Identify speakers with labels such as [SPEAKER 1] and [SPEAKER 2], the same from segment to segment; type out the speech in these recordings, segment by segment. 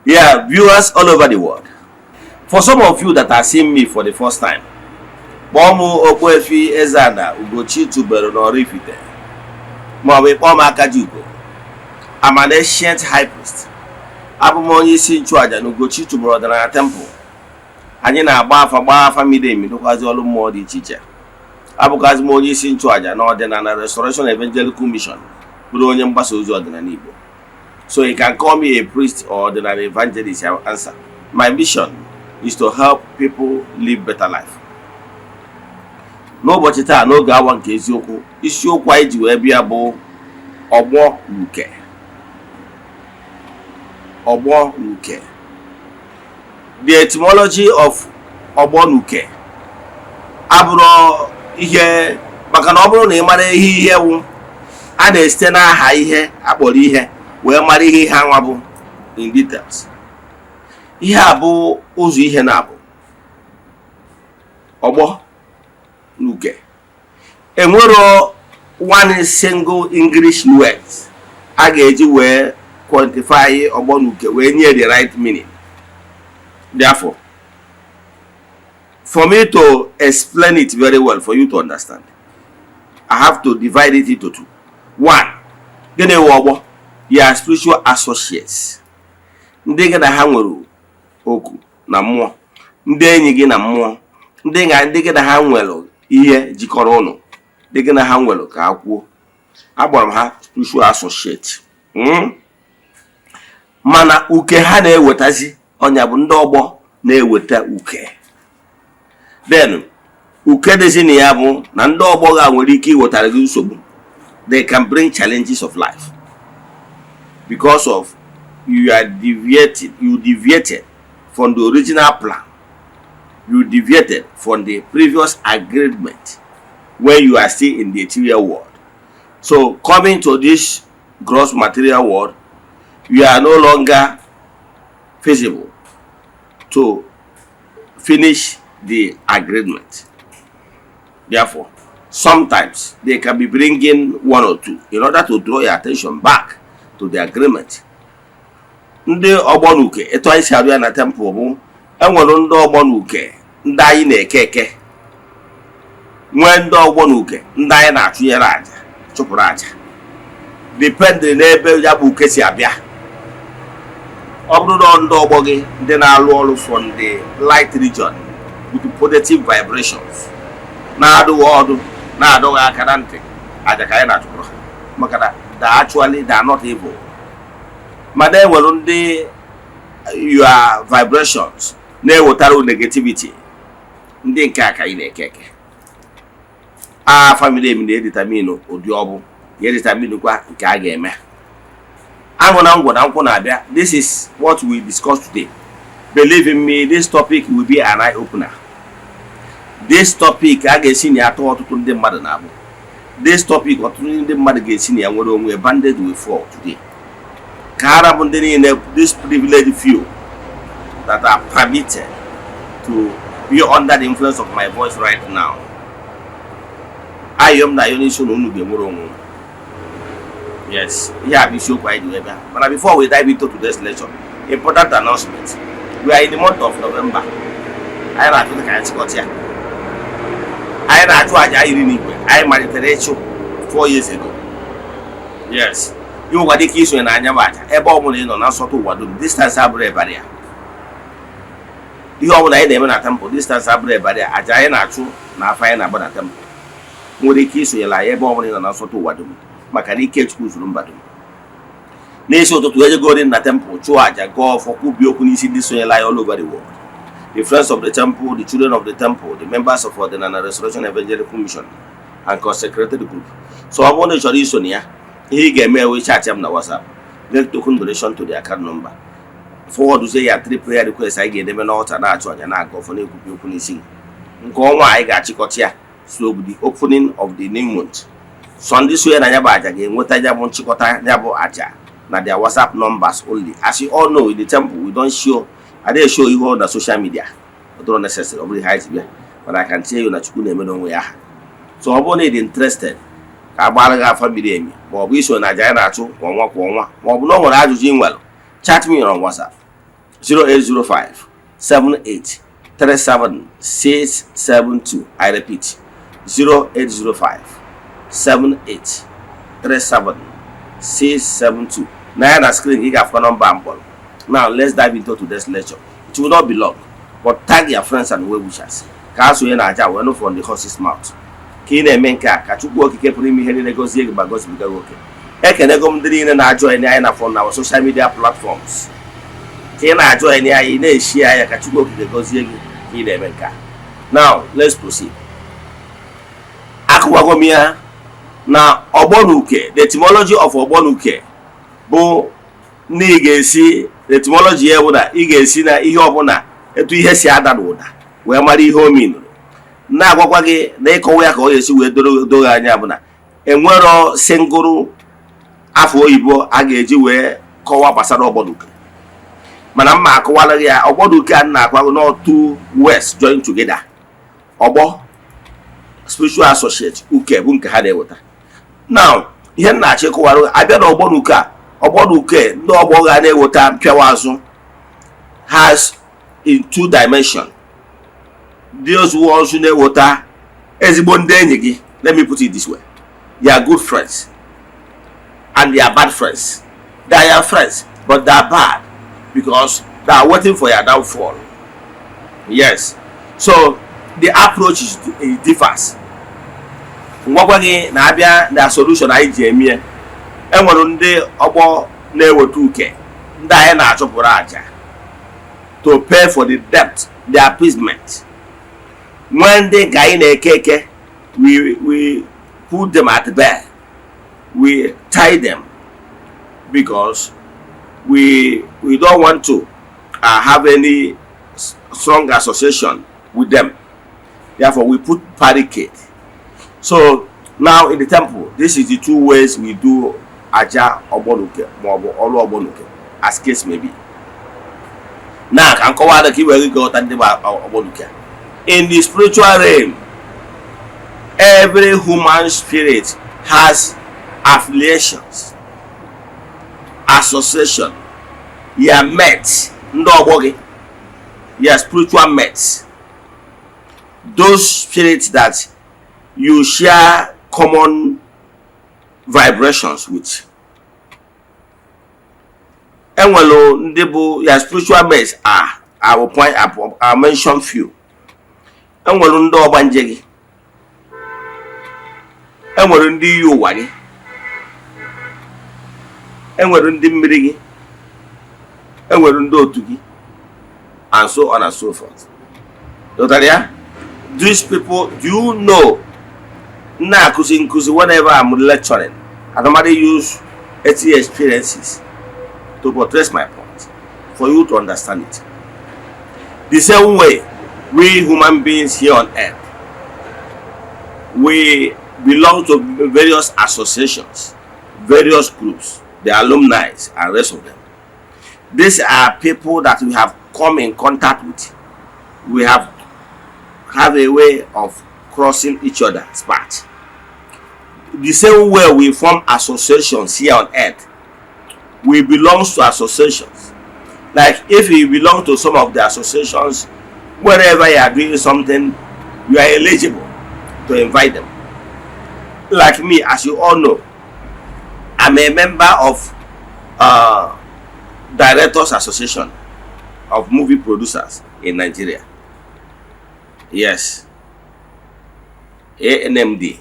[SPEAKER 1] Yeah, viewers all over the world. For some of you that are seeing me for the first time, kpọọ m Ogbuefi Eze-Ana Ugochi tubelu n'Oraifite maọbụ ịkpọọ m Akajiugo. I'm an ancient high priest. Abụ m onye isi nchụaja na Ugochi tubelu ọdịnala temple. Anyị na-agba afa, gbaa afa miri emi, dụkwazi ọrụ mmụọ dị iche iche. Abụkwazi m onye isi nchụaja na Ọdịnala Restoration Evangelical Mission, bụrụ onye mgbasa ozi ọdịnala Igbo. So you can call me a priest or ọdịnala evangelist, I will answer. My mission is to help people live better life. N'ụbọchị taa, n'oge awa nke eziokwu, isiokwu anyị ji wee bịa bụ ọgbọ uke. Ọgbọ uke. The etymology of ọgbọ nuke abụrụ ihe, maka na ọ bụrụ na ị mara ihe wụ a na-esite n'aha ihe akpọrọ ihe wee mara ihe anwa bụ in details. Ihe a bụ ụzọ ihe na-abụ ọgbọ nuke. Enwero one single English word a ga-eji wee quantify ọgbọ nuke wee nye the right meaning. Therefore, for me to explain it very well for you to understand, I have to divide it into two. One, gịnị wụ ọgbọ? Ya spiritual associates, ndị gị na ha nwere okwu na mmụọ, ndị enyi gị na mmụọ, ndị gị na ha nwere ihe jikọrọ ụnụ, ndị gị na ha nwere ka ha kwuo. Agbara m ha spiritual associate. Mana uke ha na-ewetazi ọnya bụ ndị ọgbọ na-eweta uke. Then uke dịzi na ya bụ na ndị ọgbọ ga nwere ike iwetara gị nsogbu. They can bring challenges of life because of you are deviated. You deviated from the original plan. You deviated from the previous agreement when you are still in the material world. So coming to this gross material world, you are no longer feasible to finish the agreement. Therefore, sometimes they can be bringing one or two in order to draw your attention back to the agreement. Ndị ọgbọ n'uke, etu anyị si arụ ya na temple bụ enwere ndị ọgbọ n'uke ndị anyị na-eke eke, nwee ndị ọgbọ n'uke ndị anyị na-achụnyere àjà, chụpụrụ àjà, depending n'ebe ya bụ uke si abịa. Ọ bụrụ na ndị ọgbọ gị ndị na-alụ ọrụ from the light region with positive vibrations, na-adụghị ọdụ, na-adụghị aka na ntị, aja ka anyị na-achụpụrụ ha, maka na they actually, they are not evil. Mana enwere ndị your vibrations na-ewetara negativity, ndị nke a ka anyị na-eke eke. A family emi na-edetermine ụdị ọ bụ ga-edetermine kwa nke a ga-eme. Aṅụ na ngwọ na nkwụ na-abịa. This is what we discuss today. Believe in me, this topic will be an eye opener. This topic a ga-esi na ya atọ ọtụtụ ndị mmadụ na-abụ. This topic, ọtụtụ ndị mmadụ ga-esi na ya nwere onwe. Bandage will fall today. Ka ara bụ ndị niile, this privileged few that are permitted to be under the influence of my voice right now, ayọ m na ayọ n'isi na unu ga-enwere onwe unu. Yes, ihe a bụ isiokwu anyị ji wee bịa. Mana before we dive into today's lecture, important announcement. We are in the month of November. Anyị na-achụ ka anyị chịkọta ya. Anyị na-achụ àjà iri n'igwe anyị malitere ịchụ 4 years ago. Yes, ị nwekwara ike isonye na anya bụ àjà ebe ọ bụla ị nọ na nsọtụ ụwa dum. Distance abụrụ barrier. Ihe ọbụla anyị na-eme na temple, distance abụrụ barrier. Àjà anyị na-achụ na afọ anyị na-agba na temple, nwere ike isonyere anyị ebe ọbụla ị nọ na nsọtụ ụwa dum, maka na ike Chukwu zuru mba dum. N'isi ụtụtụ, ejegori na temple chụọ àjà, gọọ ọfọ, kwubie okwu n'isi ndị sonyere anyị all over the world, the friends of the temple, the children of the temple, the members of Ọdịnala Restoration Evangelical Mission and consecrated group. So ọ bụrụ na ị chọrọ iso na ya, ihe ị ga-eme ewe chat m na WhatsApp, make token donation to the account number, forward zie ya three prayer requests anyị ga-edebe n'altar, na-achụ àjà, na-aga ọfọ, na-ekwubi okwu n'isi gị. Nke ọnwa anyị ga-achịkọta ya, so the opening of the new month, so ndị sonye na ya bụ àjà ga-enweta ya bụ nchịkọta ya bụ àjà na their WhatsApp numbers only. As you all know, in the temple we don't show, adịghị show ihe na social media. Ọ dịrọ necessary, ọ bụrụ ihe anyị ji bịa. Mana I can tell you na Chukwu na-eme n'onwe ya aha. So ọ bụrụ na ị dị interested ka a gbara gị afa miri emi, ma ọ bụ iso na aja anyị na-achụ kwa ọnwa kwa ọnwa, ma ọ bụ na ọ nwere ajụjụ ị nwere, chat me on WhatsApp. 0805 78 37 672. I repeat, 0805 78 37 672. Na ya na screen ị ga-afụ nọmba m kpọrọ. Now let's dive into today's lecture. It will not be long, but tag your friends and well wishers ka ha sonye na aja wee nụ from the horse's mouth. Ka ị na-eme nke a, ka Chukwu Okike pụrụ ime ihe niile gozie gị ma gozibiga gị oke. Ekenego m ndị niile na-ajoin anyị na from our social media platforms. Ka ị na-ajoin anyị, na-eshi anya, ka Chukwu Okike gozie gị ka ị na-eme nke a. Now let's proceed. Akụwago m ya na ọgbọnuke. The etymology of ọgbọnuke bụ na ị ga-esi, etymology ya bụ na ị ga-esi na ihe ọbụla, etu ihe si ada n'ụda, wee mara ihe o minụrụ. Na-agwakwa gị na ịkọwa ya ka ọ ga-esi wee doro gị anya bụ na enwero single afọ oyibo a ga-eji wee kọwaa gbasara ọgbọnuke, mana mma akọwala gị ya. Ọgbọnuke a na-akwa no two words join together: ọgbọ, spiritual associate, uke bụ nke ha na-eweta. Now, ihe m na-achọ ịkọwara, abịa na ọgbọnuke a, ọgbọnuke ndị ọgbọ ga na-eweta mpịawa azụ has in two dimension. Those ones na-eweta ezigbo ndị enyi gị, let me put it this way, they are good friends and they are bad friends. They are your friends, but they are bad because they are waiting for your downfall. Yes, so the approach is, it differs. Ngwakwa gị na-abịa na solution anyị ji eme ya, enwere ndị ọgbọ na-eweta uke, ndị anyị na-achụpụrụ aja to pay for the debt, the appeasement. Nwee ndị nke anyị na-eke eke, we put them at bay, we tie them because we don't want to have any strong association with them. Therefore, we put barricade. So now in the temple, this is the two ways we do aja ọgbọnuke maọbụ ọrụ ọgbọnuke, as case may be. Na ka nkọwa dị ka i were ghọta ndị bụ ọgbọnuke. In the spiritual realm, every human spirit has affiliations, association, your mates, ndị ọgbọ gị, your spiritual mates, those spirits that you share common vibrations with. Enwere ndị bụ your spiritual mates are, I will point, I mention few. Enwere ndị ọgbanje gị, enwere ndị iyi ụwa gị, enwere ndị mmiri gị, enwere ndị otu gị, and so on and so forth. Ghọtara ya? These people, do you know, na-akụzi nkụzi, whenever I'm lecturing, I normally use 80 experiences to portray my point for you to understand it. The same way, we human beings here on earth, we belong to various associations, various groups, the alumni and rest of them. These are people that we have come in contact with. We have a way of crossing each other's path. The same way we form associations here on earth, we belong to associations. Like if you belong to some of the associations, wherever you are doing something, you are eligible to invite them. Like me, as you all know, I'm a member of Directors Association of Movie Producers in Nigeria. Yes, ANMD.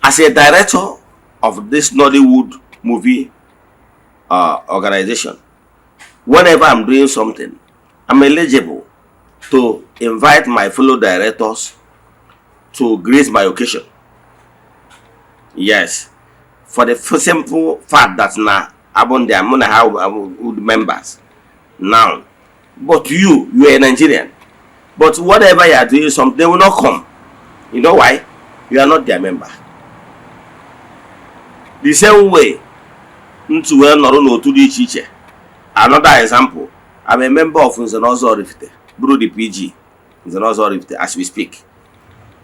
[SPEAKER 1] As a director of this Nollywood movie organization, whenever I'm doing something, I'm eligible to invite my fellow directors to grace my occasion. Yes, for the simple fact that now I'm the I'm have members now. But you are a Nigerian. But whatever you are doing, something, they will not come. You know why? You are not their member. The same way, ntu wee nọrọ n'otu dị iche iche. Another example, I'm a member of Nze na Ọzọ Oraifite, bụrụ the PG Nze na Ọzọ Oraifite as we speak.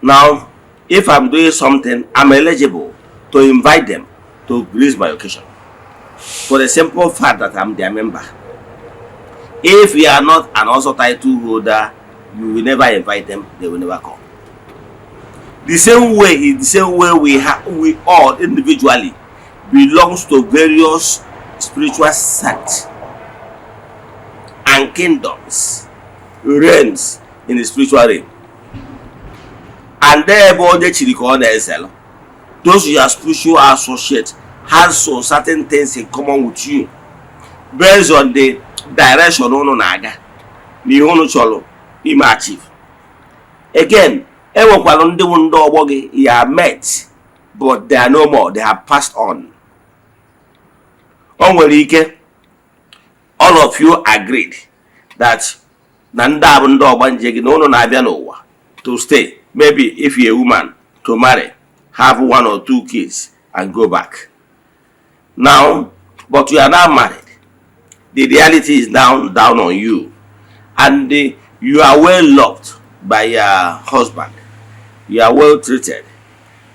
[SPEAKER 1] Now, if I'm doing something, I'm eligible to invite them to grace my occasion, for the simple fact that I'm their member. If you are not an also title holder, you will never invite them, they will never come. The same way is the same way we have, we all individually belongs to various spiritual sects and kingdoms, realms in the spiritual realm. And there, ebe onye chiri ka ọ na-ezelụ. Those your spiritual associates has some certain things in common with you based on the direction unu na-aga na ihe unu chọrọ ime achieve. Again, enwekwara ndị bụ ndị ọgbọ gị ya met, but they are no more, they have passed on. O nwere ike all of you agreed that na ndị a bụ ndị ọgbanje gị, na unu na-abịa n'ụwa to stay, maybe if you're a woman, to marry, have one or two kids and go back. Now, but you are now married, the reality is now down on you, and you are well loved by your husband, you are well treated,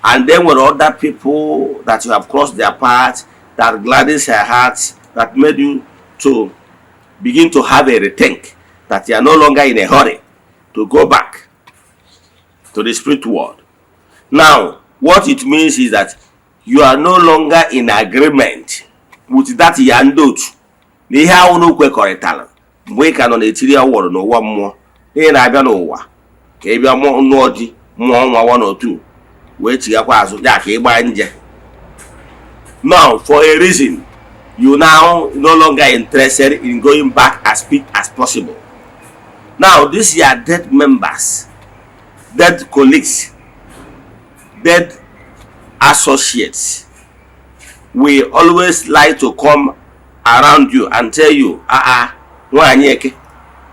[SPEAKER 1] and then with other people that you have crossed their path that gladdens her heart, that made you to begin to have a rethink that you are no longer in a hurry to go back to the spirit world. Now, what it means is that you are no longer in agreement with that ya ndị otu na ihe ahụ unu kwekọrịtara mgbe ị ka nọ n'etiri ya wọrọ n'ụwa mmụọ, na ị na-abịa n'ụwa ka ị bịa mụọ, nụọ di, mụọ nwa one or two, wee chighakwa azụ ya ka ị gbaa nje. Now, for a reason, you now no longer interested in going back as quick as possible. Now, these your dead members, dead colleagues, dead associates will always like to come around you and tell you, "Ah ah, nwaanyị eke,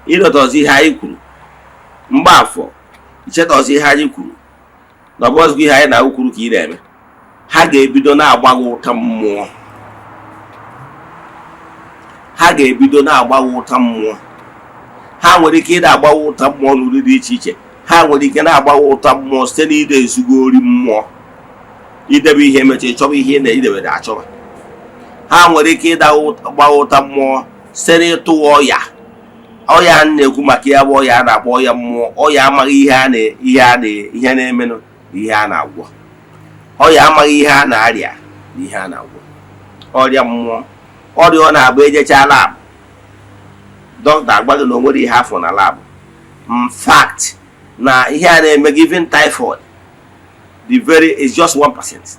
[SPEAKER 1] ịrọtọzi ihe anyị kwuru mgbaafọ, ichetọzi ihe anyị kwuru na ọ bụghịzikwa ihe anyị na-kwuru ka ị na-eme." Ha ga-ebido na-agba gị ụta mmụọ, ha ga-ebido na-agba gị ụta mmụọ. Ha nwere ike ịda agba gị ụta mmụọ n'ụdị dị iche iche. Ha nwere ike na-agba gị ụta mmụọ site n'ide ezugo ori mmụọ, idebe ihe emecha ịchọba ihe ị na-idebere achọba. Ha nwere ike ịda gba ụta mmụọ site n'ịtụwa ọya. Ọya a na-ekwu maka ya bụ ọya a na-akpọ ọya mmụọ, ọya amaghị ihe a na ihe a na ihe na-emenụ na ihe a na-agwọ, ọya amaghị ihe a na-arịa na ihe a na-agwọ, ọrịa mmụọ, ọrịa ọ na-abụ ejecha lab, dọkịta agwa gị na o nwere ihe afọ na lab. In fact, na ihe a na-eme gị, even typhoid, the very is just 1%,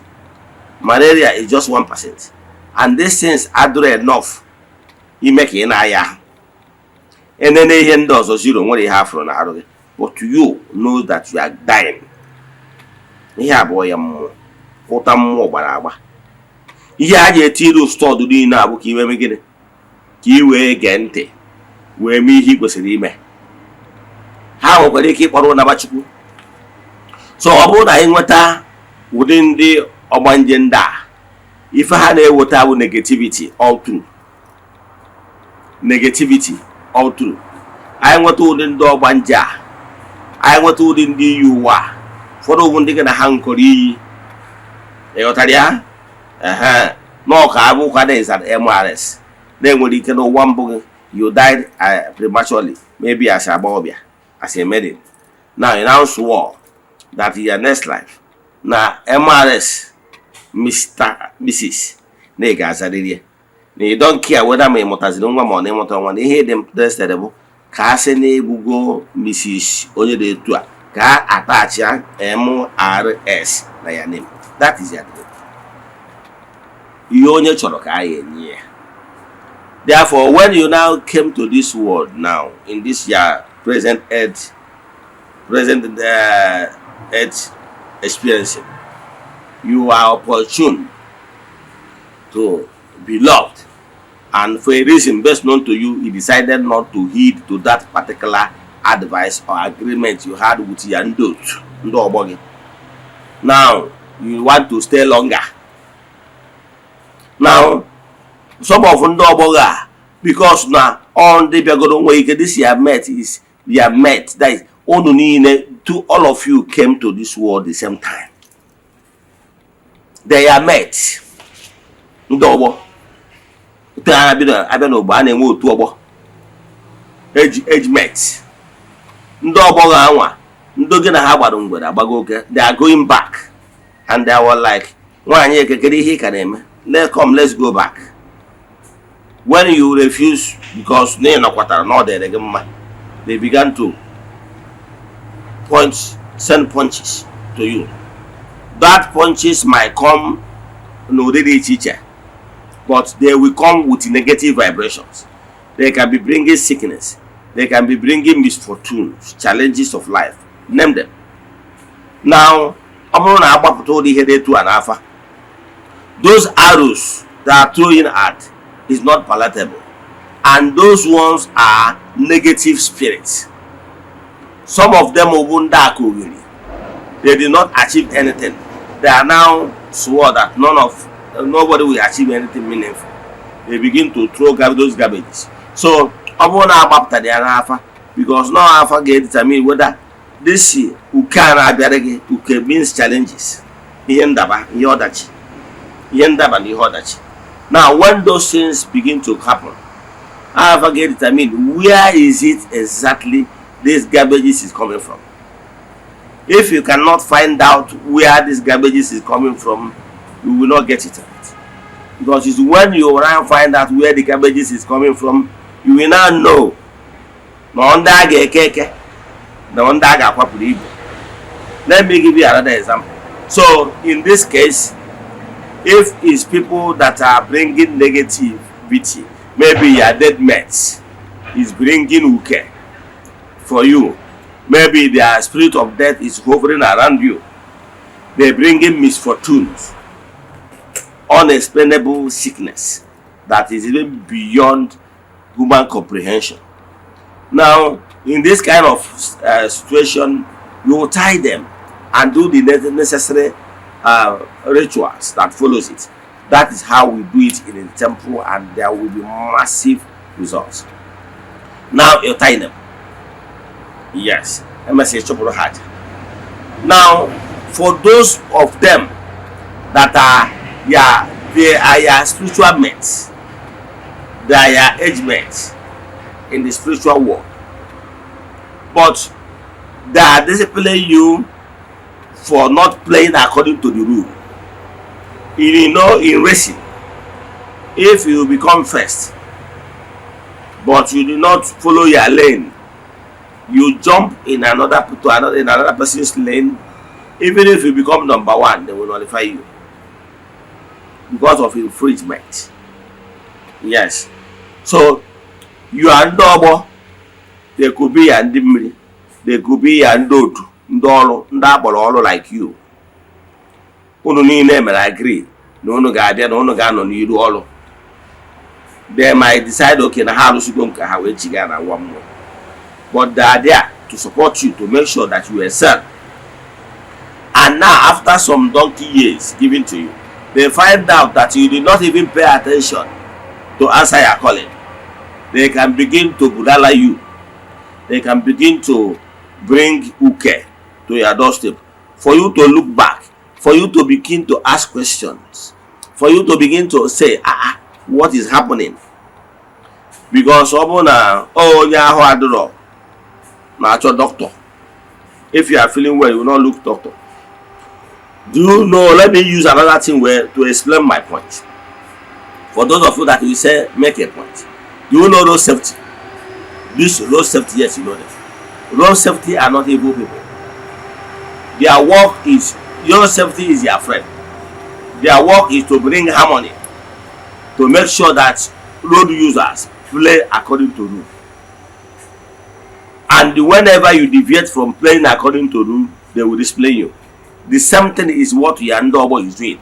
[SPEAKER 1] malaria is just 1%, and these things adịrọ enough ime ka ị na-aya ahụ. Enene ihe ndị ọzọ, zero, nwere ihe afụrụ na arụ gị, but you know that you are dying. Ihe abụọ ya mmụọ, ụta mmụọ gbara agba. Ihe a ji eti iru stọọdụ niile abụ ka ime gịnị? Ka ị wee gee ntị, wee mee ihe ị kwesịrị ime. Ha nwekwara ike ịkpọrọ ụnaba Chukwu. So ọ bụrụ na anyị nweta ụdị ndị ọgbanje ndị a, ife ha na-eweta bụ negativity all through, negativity all through. Anyị nweta ụdị ndị ọgbanje a, anyị nweta ụdị ndị iyi ụwa a. Ụfọdụ bụ ndị gị na ha nkọrọ iyi, ịghọtara ya? Ehe, n'ọka abụkwa na is an MRS na-enwere ike n'ụwa mbụ gị, you died prematurely, maybe as agbọghọbịa, as a maiden. Now you now swore that in your next life na MRS, Mr. Mrs., na ị ga-azarịrị ya, na you don't care whether ma ị mụtaziri nwa ma ọ na ịmụta nwa, na ihe dị interested bụ ka a sị na egbugo Mrs. onye dị etu a, ka a attach MRS na ya name. That is your dream. Ihe onye chọrọ ka a ya enye ya. Therefore, when you now came to this world now, in this your present earth, present earth experiencing, you are opportune to be loved, and for a reason best known to you, you decided not to heed to that particular advice or agreement you had with your ndị otu, ndị ọgbọ gị. Now you want to stay longer. Now, some of ndị ọgbọ gị a, because na all ndị bịagoro nwere ike, this your mate is your mate, that is unu niile, to all of you came to this world the same time, they are met. Ndị ọgbọ otu a abịa, abịa n'ogbo a na-enwe otu ọgbọ. Age mate, ndị ọgbọ gị anwa, ndị gị na ha gbara ngwere agbago oke, they are going back and they were like, "Nwaanyị ekekere, ihe ị ka na-eme? Let come, let's go back." When you refuse because na ị nọkwatara na ọ dịrị gị mma, they began to point, send punches to you. That punches might come n'ụdị dị iche iche, but they will come with negative vibrations. They can be bringing sickness, they can be bringing misfortunes, challenges of life, name them. Now, ọ bụrụ na agbapụta ụdị ihe dị etu a n'afa, those arrows that are throwing at is not palatable, and those ones are negative spirits. Some of them bụ ndị akụgheri. They did not achieve anything. They are now swore that none of nobody will achieve anything meaningful. They begin to throw those garbages. So ọ bụrụ na agbapụtara ya n'afa, because no afa ga-determine whether this uke a na-abịara gị. Uke means challenges, ihe ndaba, ihe ọdachi, ihe ndaba na ihe ọdachi. Now, when those things begin to happen, afa ga-determine where is it exactly this garbages is coming from. If you cannot find out where this garbages is coming from, you will not get it right, because it's when you now find out where the garbages is coming from, you will now know na ndị a ga-eke eke na ndị a ga-akwapụrụ ibu. Let me give you another example. So in this case, if it's people that are bringing negativity, maybe your dead mates is bringing uke for you, maybe their spirit of death is hovering around you, they bringing misfortunes, unexplainable sickness that is even beyond human comprehension. Now, in this kind of situation, you will tie them and do the necessary rituals that follows it. That is how we do it in the temple, and there will be massive results. Now you tie them. Yes, MSA chụpụrụ ha aja. Now, for those of them that are, yeah, they are your spiritual mates, they are your age mates in the spiritual world, but they are disciplining you for not playing according to the rule. In racing, if you become first, but you do not follow your lane, you jump in another to another in another person's lane, even if you become number one, they will nullify you because of infringement. Yes. So you are ndị ọgbọ, they could be ya ndị mmiri, they could be ya ndị otu, ndị ọrụ, ndị akpọrọ ọrụ like you. Unu niile mere agree na unu ga-abịa na unu ga-anọ n'iru ọrụ. They might decide, okay, na ha arụsigo nke ha wee chiga na nwa mmụọ, but they are there to support you, to make sure that you excel. And now, after some donkey years given to you, they find out that you did not even pay attention to answer your calling. They can begin to budala you. They can begin to bring uke to your doorstep for you to look back, for you to begin to ask questions, for you to begin to say, "Ah ah, what is happening?" Because ọ bụrụ na onye ahụ adịrọ na-achọ doctor, if you are feeling well, you will not look doctor. Do you know, let me use another thing where to explain my point for those of you that will say, "Make a point." Do you know road safety? This road safety, yes, you know them. Road safety are not evil people. Their work is, your safety is their friend. Their work is to bring harmony, to make sure that road users play according to rule, and whenever you deviate from playing according to rule, they will discipline you. The same thing is what your ndị ọgbọ is doing.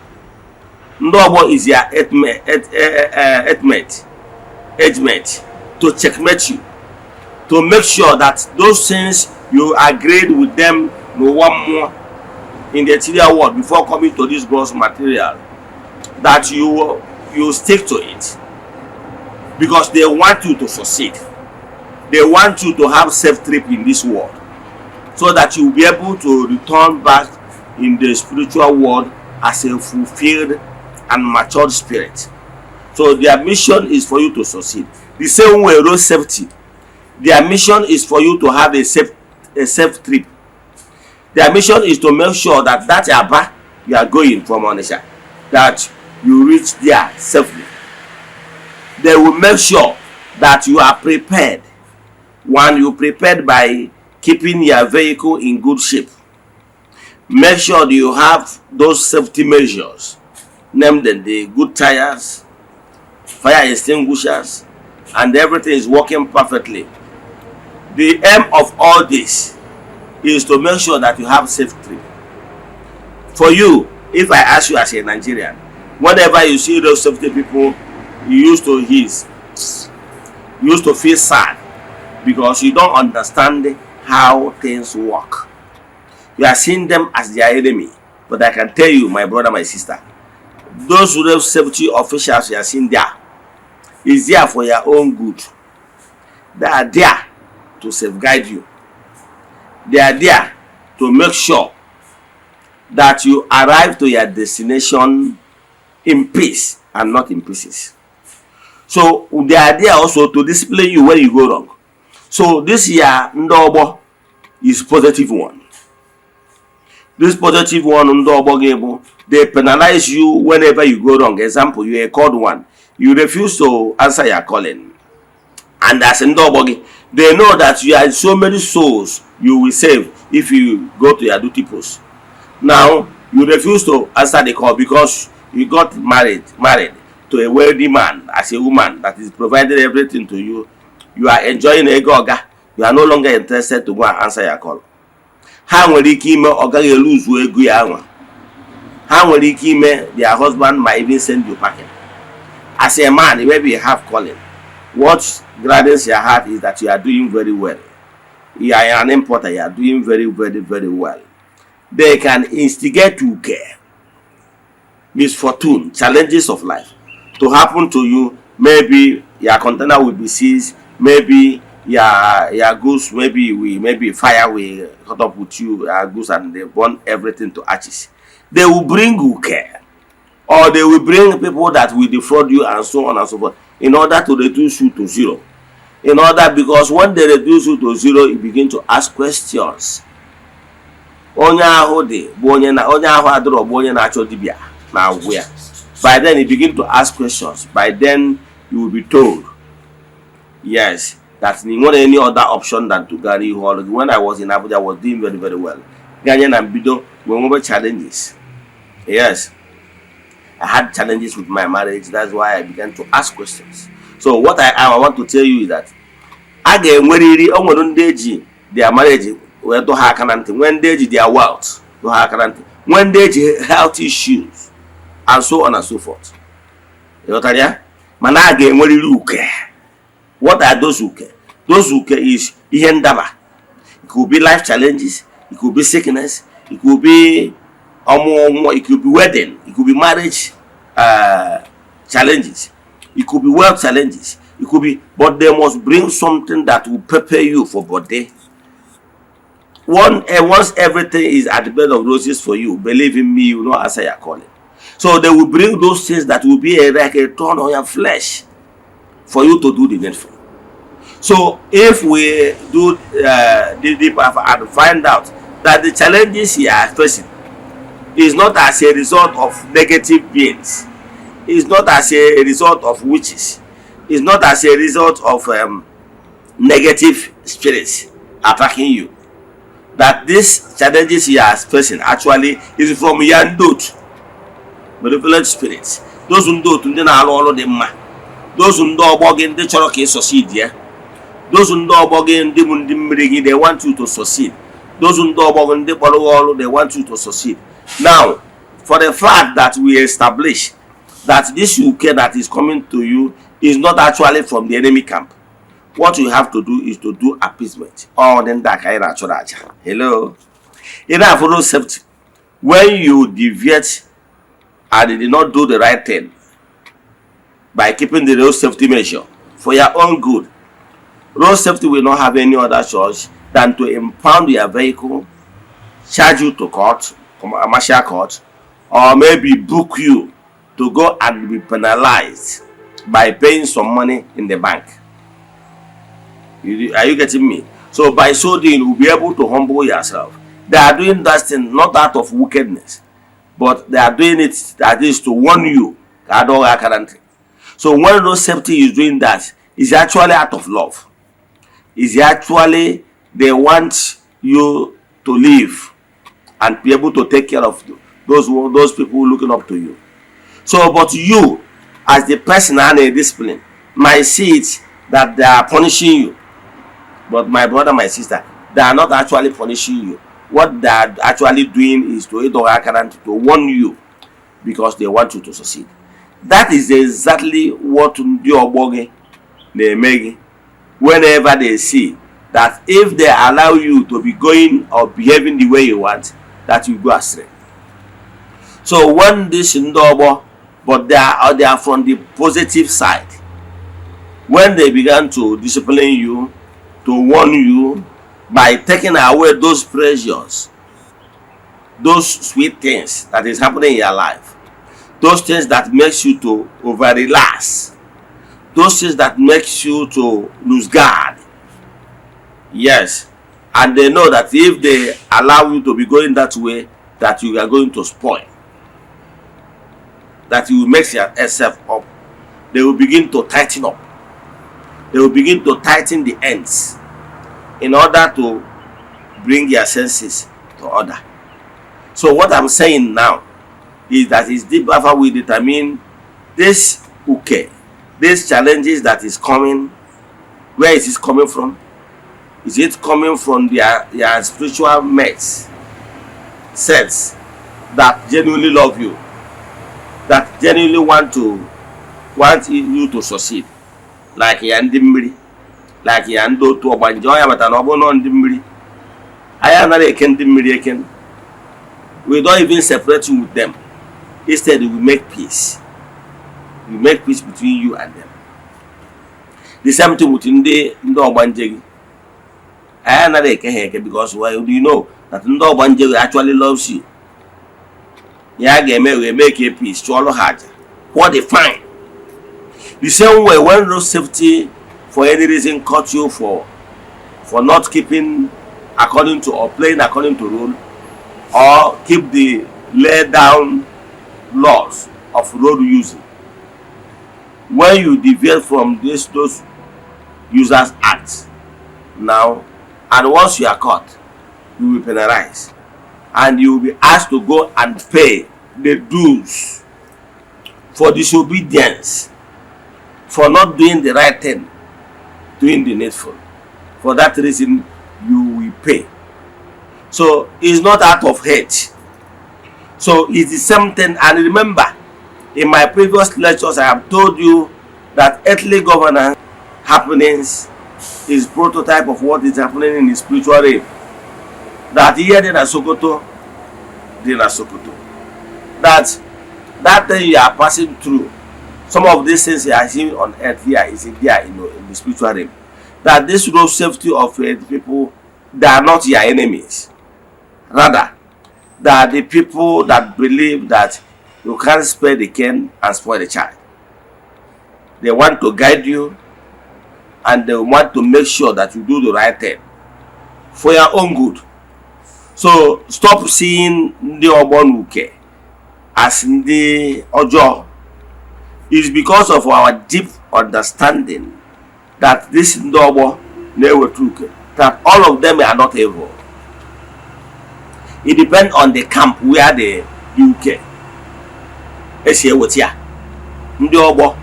[SPEAKER 1] Ndị ọgbọ is your age mate, age mate, to checkmate you, to make sure that those things you agreed with them n'ụwa mmụọ, in the material world, before coming to this gross material, that you stick to it, because they want you to succeed. They want you to have safe trip in this world so that you will be able to return back in the spiritual world as a fulfilled and matured spirit. So their mission is for you to succeed. The same way road safety Their mission is for you to have a safe trip. Their mission is to make sure that that Aba you are going from Onitsha, that you reach there safely. They will make sure that you are prepared. One, you prepared by keeping your vehicle in good shape. Make sure you have those safety measures, name them, the good tires, fire extinguishers, and everything is working perfectly. The aim of all this is to make sure that you have safe trip. For you, if I ask you as a Nigerian, whenever you see those safety people, you used to hiss, you used to feel sad because you don't understand how things work. You are seeing them as their enemy. But I can tell you, my brother, my sister, those road safety officials you are seeing there is there for your own good. They are there to safeguard you. They are there to make sure that you arrive to your destination in peace and not in pieces. So they are there also to discipline you when you go wrong. So this year, ndị ọgbọ is positive one. This positive one, ndị ọgbọ gị bụ they penalize you whenever you go wrong. Example, you are called one, you refuse to answer your calling. And as ndị ọgbọ gị, they know that you are so many souls you will save if you go to your duty post. Now you refuse to answer the call because you got married to a wealthy man, as a woman that is providing everything to you. You are enjoying ego oga. You are no longer interested to go and answer your call. Ha nwere ike ime ọ gaghị eluzu ego ya anwa. Ha nwere ike ime their husband might even send you packing. As a man, maybe you have calling. What gladdens your heart is that you are doing very well. You are an importer. You are doing very, very, very well. They can instigate uke, misfortune, challenges of life to happen to you. Maybe your container will be seized. Maybe your goods, maybe we maybe fire will cut up with you, your goods, and they burn everything to ashes. They will bring uke, or they will bring people that will defraud you and so on and so forth in order to reduce you to zero. In order, because when they reduce you to zero, you begin to ask questions. Onye ahụ dị bụ onye na onye ahụ adịrọ bụ onye na-achọ dibịa na agwụ ya. By then you begin to ask questions. By then you will be told, yes, that you nwere any other option than to gaa n'ihu ọrụ gị. When I was in Abuja, I was doing very, very well. Ganye na mbido wee nwebe challenges. Yes, I had challenges with my marriage. That's why I began to ask questions. So what I want to tell you is that a ga-enwerịrị o nwere ndị eji their marriage wee dụ ha aka na ntị, nwee ndị eji their wealth dụ ha aka na ntị, nwee ndị eji health issues and so on and so forth. Ịghọtara ya? Mana a ga-enwerịrị uke. What are those uke? Those uke is ihe ndaba. It could be life challenges, it could be sickness, it could be ọmụmụ, it could be wedding, it could be marriage challenges, it could be wealth challenges, it could be, but they must bring something that will prepare you for body. One, once everything is at the bed of roses for you, believe in me, you will not answer your calling. So they will bring those things that will be like a thorn on your flesh for you to do the needful. So if we do the deep and find out that the challenges you are facing is not as a result of negative beings, is not as a result of witches, is not as a result of negative spirits attacking you, that these challenges you are facing actually is from ya ndị otu benevolent spirits, those ndị otu ndị na-arụ ọrụ dị mma, those ndị ọgbọ gị ndị chọrọ ka ị succeed ya, those ndị ọgbọ gị ndị bụ ndị mmiri gị, they want you to succeed, those ndị ọgbọ gị ndị kpọrọ gị ọrụ, they want you to succeed. Now, for the fact that we establish that this uke that is coming to you is not actually from the enemy camp, what you have to do is to do appeasement. All dị ndị a ka anyị na-achụrụ aja. Hello, ị na-afụ safety. When you deviate and you did not do the right thing by keeping the road safety measure for your own good, road safety will not have any other choice than to impound your vehicle, charge you to court, commercial court, or maybe book you to go and be penalized by paying some money in the bank. Are you getting me? So by so doing, you'll be able to humble yourself. They are doing that thing not out of wickedness, but they are doing it, that is, to warn you, ka a dọọ gị aka na ntị. So when road safety is doing that, is actually out of love. Is actually they want you to live and be able to take care of those people looking up to you. So, but you, as the person and a discipline, might see it that they are punishing you. But my brother, my sister, they are not actually punishing you. What they are actually doing is to ịdọ gị aka na ntị, to warn you, because they want you to succeed. That is exactly what ndị ọgbọ gị na-eme gị whenever they see that if they allow you to be going or behaving the way you want, that you go astray. So when this ndị ọgbọ, but they are from the positive side, when they began to discipline you, to warn you by taking away those pressures, those sweet things that is happening in your life, those things that makes you to over relax, those things that makes you to lose guard. Yes, and they know that if they allow you to be going that way, that you are going to spoil, that you will mess yourself up. They will begin to tighten up. They will begin to tighten the ends in order to bring your senses to order. So what I'm saying now is that his deep alpha will determine this uke, these challenges that is coming. Where is it coming from? Is it coming from their spiritual mates, sets that genuinely love you, that genuinely want you to succeed, like ya ndị mmiri, like ya ndị otu ọgbanje? Ọ ya batara na ọ bụrụ na ndị mmiri, anyị anaghị eke ndị mmiri eke. We don't even separate you with them. Instead, we make peace. We make peace between you and them. The same thing with ndị ọgbanje gị. Anyị anaghị eke ha eke, because, well, you know that ndị ọgbanje gị actually loves you. Ya ga-eme wee make a peace, chụọlụ ha aja, kwụọ the fine. The same way, when road safety for any reason caught you for not keeping according to or playing according to rule or keep the laid down laws of road using, when you deviate from this those users acts now, and once you are caught, you will be penalized and you will be asked to go and pay the dues for disobedience, for not doing the right thing, doing the needful. For that reason, you will pay. So it's not out of hate. So it's the same thing. And remember, in my previous lectures, I have told you that earthly governance happenings is prototype of what is happening in the spiritual realm, that ihe dị na Sokoto dị na Sokoto, that that thing you are passing through, some of these things you are seeing on earth here is in there in the spiritual realm, that this road safety of people, they are not your enemies. Rather, they are the people that believe that you can't spare the cane and spoil the child. They want to guide you and they want to make sure that you do the right thing for your own good. So stop seeing ndị ọgbọ na uke as ndị ọjọọ. Is because of our deep understanding that this ndị ọgbọ na-eweta uke, that all of them are not evil. It depends on the camp where the uke esi eweta ya. Ndị ọgbọ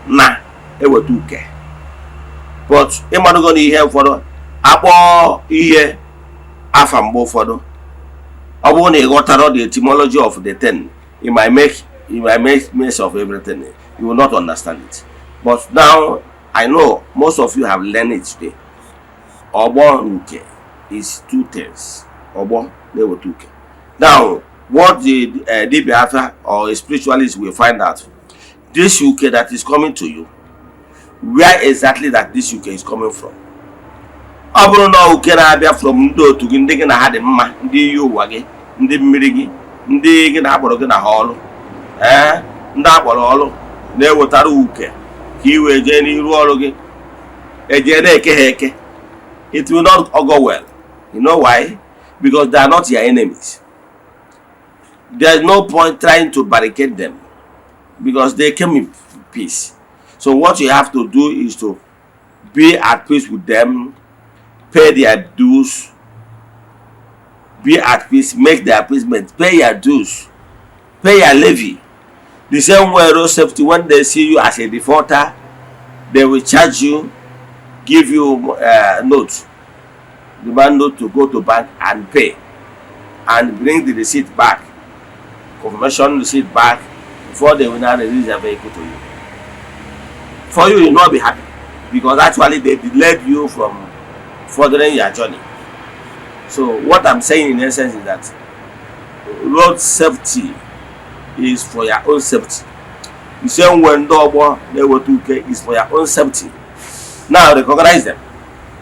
[SPEAKER 1] na-eweta uke, but ịmadogo na ihe ụfọdụ akpọọ ihe afa, mgbe ụfọdụ ọ bụrụ na ị ghọtara the etymology of the thing, you might make mess of everything. You will not understand it. But now I know most of you have learned it today. Ọgbọ nke is two things. Ọgbọ na-eweta uke. Now, what the dibia afa or a spiritualist will find out, this uke that is coming to you, where exactly that this uke is coming from. Ọ bụrụ na uke na-abịa from ndị otu gị, ndị gị na ha dị mma, ndị iyi ụwa gị, ndị mmiri gị, ndị gị na akpọrọ gị na ha ọrụ, ee, ndị akpọrọ ọrụ na-ewetara uke ka ị wee jee n'iru ọrụ gị. Eje na-eke ha eke. It will not go well. You know why? Because they are not your enemies. There is no point trying to barricade them because they came in peace. So what you have to do is to be at peace with them, pay their dues, be at peace, make the appeasement, pay your dues, pay your levy. The same way road safety, when they see you as a defaulter, they will charge you, give you note, demand note to go to bank and pay, and bring the receipt back, confirmation receipt back, before they will now release their vehicle to you. For you, you will not be happy because actually they delayed you from furthering your journey. So what I'm saying in essence is that road safety is for your own safety. The same way ndị ọgbọ na-eweta uke is for your own safety. Now recognize them,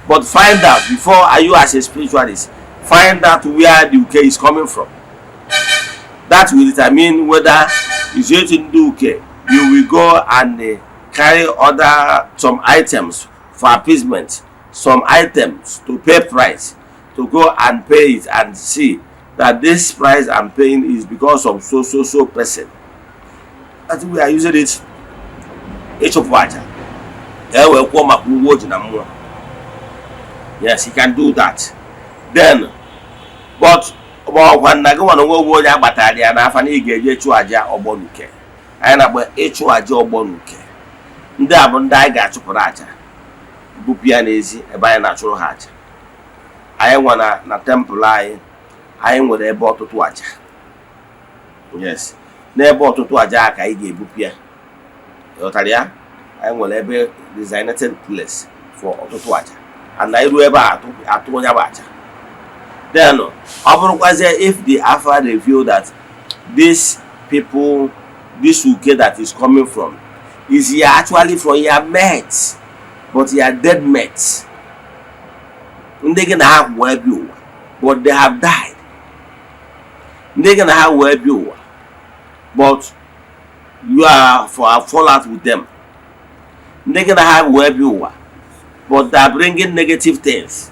[SPEAKER 1] but find out before are you, as a spiritualist, find out where the uke is coming from. That will determine whether is it ndị uke you will go and carry other some items for appeasement, some items to pay price, to go and pay it and see that this price I'm paying is because of so so so person that we are using it ịchụpụ aja ka e wee kwụọ maka ụgwọ o ji na mmụọ. Yes, you can do that then, but ma ọkwa nna gị nwere onwe onwe onye agbatara ya n'afa na ị ga-eje chụọ aja ọgbọ n'uke. Anyị na-akpọ ịchụ aja ọgbọ n'uke. Ndị a bụ ndị anyị ga-achụpụrụ aja, bupụ ya n'ezi ebe anyị na-achụrụ ha aja. Anyị nwe na temple anyị, anyị nwere ebe ọtụtụ aja. Yes, n'ebe ọtụtụ aja a ka anyị ga-ebupụ ya. Ghọtara ya? Anyị nwere ebe designated place for ọtụtụ aja, and anyị ruo ebe a atụ onye bụ aja. Then ọ bụrụkwazie if the afa reveal that these people, this uke that is coming from is here actually from your mates, but your dead mates, ndị gị na ha wee bịa ụwa but they have died, ndị gị na ha wee bịa ụwa but you are for a fallout with them, ndị gị na ha wee bịa ụwa but they are bringing negative things,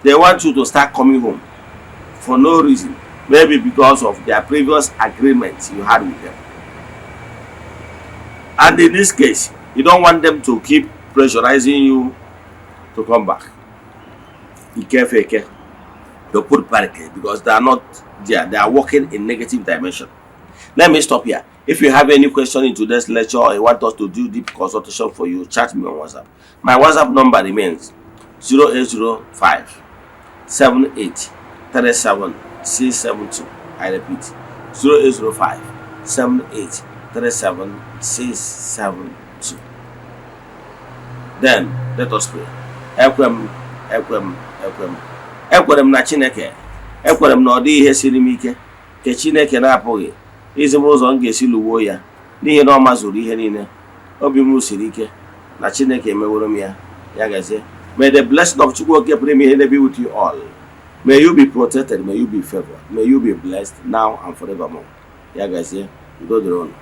[SPEAKER 1] they want you to start coming home for no reason, maybe because of their previous agreement you had with them, and in this case you don't want them to keep pressurizing you to come back, ike to put barricade because they are not there, they are working in negative dimension. Let me stop here. If you have any question in today's lecture or you want us to do deep consultation for you, chat me on WhatsApp. My WhatsApp number remains 0805 78 37 672. I repeat, 0805 78 37 672. Then let us pray. Ekwe m, ekwe m, ekwe m, ekwere m na Chineke. Ekwere m na ọ dịghị ihe siri m ike nke Chineke na-apụghị izi m ụzọ m ga-esi lụwuo ya, n'ihi na ọ mazuru ihe niile. Obi m siri ike na Chineke emeworo m ya. Ya gazie. May the blessing of Chukwu Oke pụrụ ime ihe be with you all. May you be protected, may you be favored, may you be blessed now and forevermore. Ya gazie, udo dịrị unu.